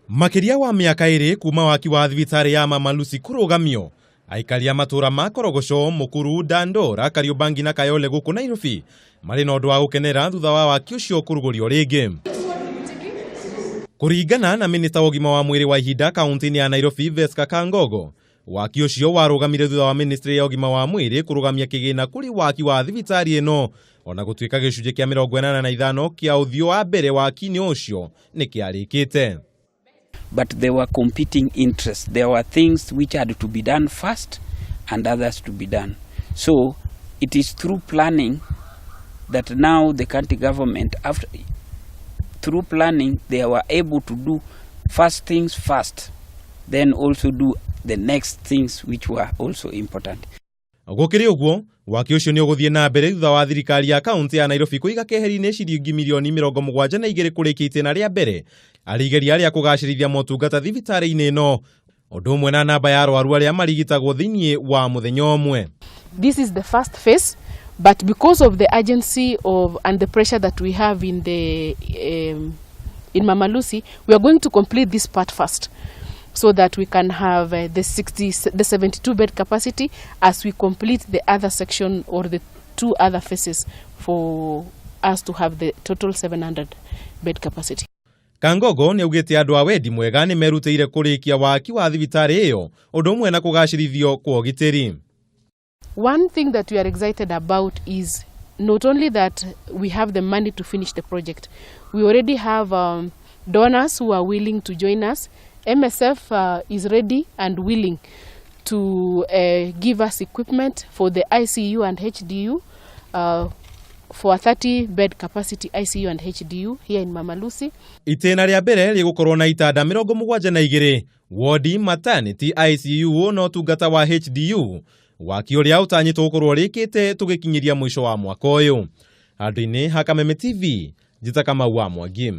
Makĩria wa mĩaka ĩrĩ kuma waki wa thibitarĩ ya Mama Lucy kũrũgamio, aikari a matũra ma Korogocho, Mukuru, Dandora, Kariobangi na Kayole gũkũ Nairobi marĩ na ũndũ wa gũkenera thutha wa waki ũcio kũrugũrio rĩngĩ. Kũringana na minista wa ũgima wa mwĩrĩ wa ihinda kaunti-inĩ ya Nairobi Vesca Kangogo, waki ũcio warũgamire thutha wa ministry ya ũgima wa mwĩrĩ kũrũgamia kĩgĩna kũrĩ waki wa thibitarĩ ĩno, ona gũtuĩka gĩcunjĩ kĩa 85 kĩa ũthiũ wa mbere waki-inĩ ũcio nĩ kĩarĩkĩte. But there were competing interests. There were things which had to be done first and others to be done. So it is through planning that now the county government, after through planning, they were able to do first things first, then also do the next things which were also important. Gũkĩrĩ ũguo, waki ũcio nĩ ũgũthiĩ na mbere thutha wa thirikari ya kaunti ya Nairobi kũiga keheri-inĩ ciringi mirioni 72 kũrĩkia itĩna rĩa mbere arĩ igeria rĩa kũgacĩrithia motungata thibitarĩ-inĩ ĩno, ũndũ ũmwe na namba ya arwaru arĩa marigitagwo thĩinĩ wa mũthenya ũmwe. This is the first phase, but because of the urgency of and the pressure that we have in Mama Lucy, we are going to complete this part first so that we can have the 60 the 72 bed capacity as we complete the other section or the two other phases for us to have the total 700 bed capacity. Kangogo nĩ augĩte andũ a wendi mwega nĩ merutĩire kũrĩkia waki wa thibitarĩ ĩyo, ũndũ ũmwe na kũgacĩrithio kwa ũgitĩri. One thing that we are excited about is not only that we have the money to finish the project, we already have donors who are willing to join us. MSF is ready and willing to give us equipment for the ICU and HDU, for a 30 bed capacity ICU and HDU here in Mama Lucy. Itĩna rĩa mbere rĩgũkorwo na itanda 72, wodi, maternity, ICU na ũtungata wa HDU, waki ũrĩa ũtanyĩtwo gũkorwo ũrĩkĩte tũgĩkinyĩria mũico wa mwaka ũyũ. Handũ-inĩ ha Kameme TV, njĩta Kamau wa Mwangi.